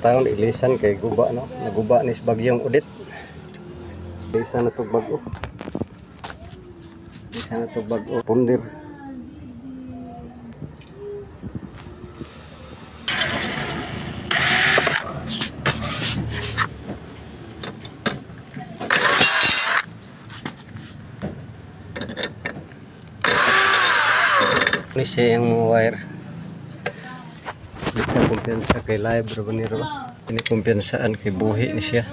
Taon ilisan kay guba no, naguba ni sa bagyong Odette. Ilisan na tog bag-o. Ilisan na tog bag-o punder. Ni siya yung mga wire. Di ka kumpiyansa kay live ra ba ni ra ba? Ini kumpiyansaan kay buhi ni siya.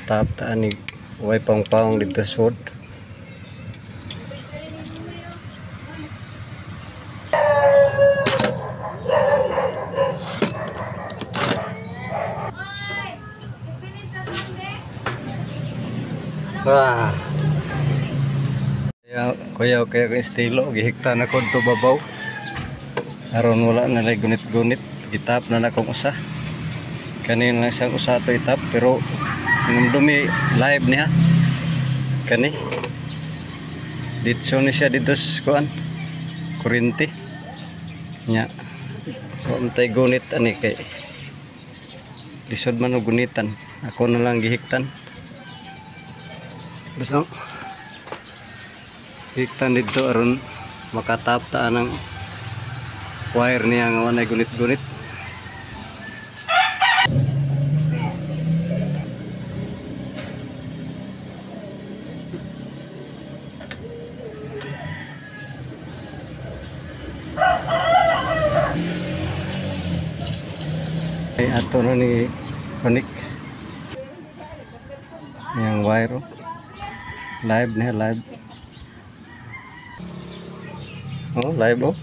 Tap taan ni way paong-paong dito sod. Wah. Kuya, kaya ko estilo gihikta na ko dito babaw. Aron wala na lay gunit-gunit, gitap na nakong usa. Kani lang siyang usa to itap pero dumi live niya. Kani. Ditso ni siya dito sa kuan. Kuryente. Nya. Wa man tay gunit ani kay lisod man og gunitan. Ako na lang gihiktan. Pero hiktan dito aron makatap ta anang wire niya nga walay gunit-gunit. Ay ato na ni connect yang wire oh. Live niya, live. Oh, live oh.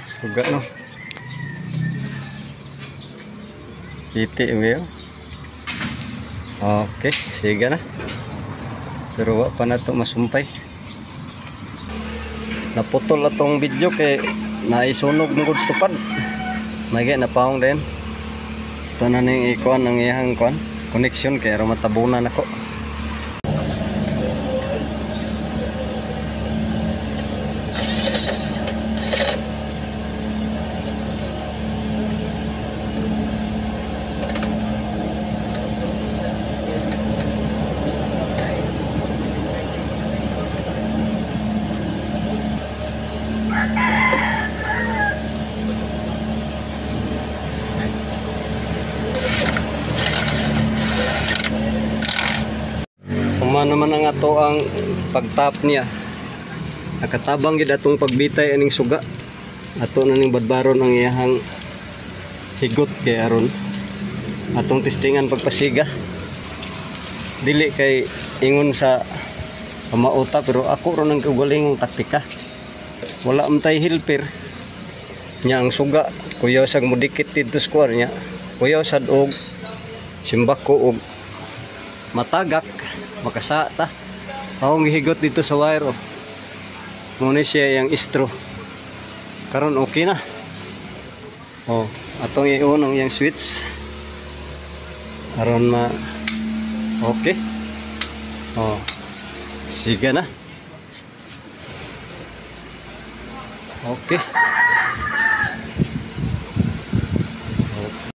Suga no. Iti mo. Okay, sige na. Pero wa pa na to masumpay. Naputol atong video kay naisunog ng good stupad. May napaong din. Ito na ning ikuan ang iyang kuan connection kay aron matabunan ako. Uma naman ang ato ang pagtap niya. Nakatabang gid atong pagbitay aning suga. Ato na ning badbaron ang iyahang higot kay aron atong testingan pagpasiga. Dili kay ingon sa pamauta pero ako ron ang kaugalingong taktika. Wala man tay helper. Nya ang suga kuyaw sag modikit didto sa kuwan niya. Kuyaw sad og simbako og matagak makasa ta. Akong gihigot dito sa wire oh. Muna siya yang istro. Karon okay na. Oh, atong i-on ang iyang switch. Aron ma okay. Oh. Siga na. Okay.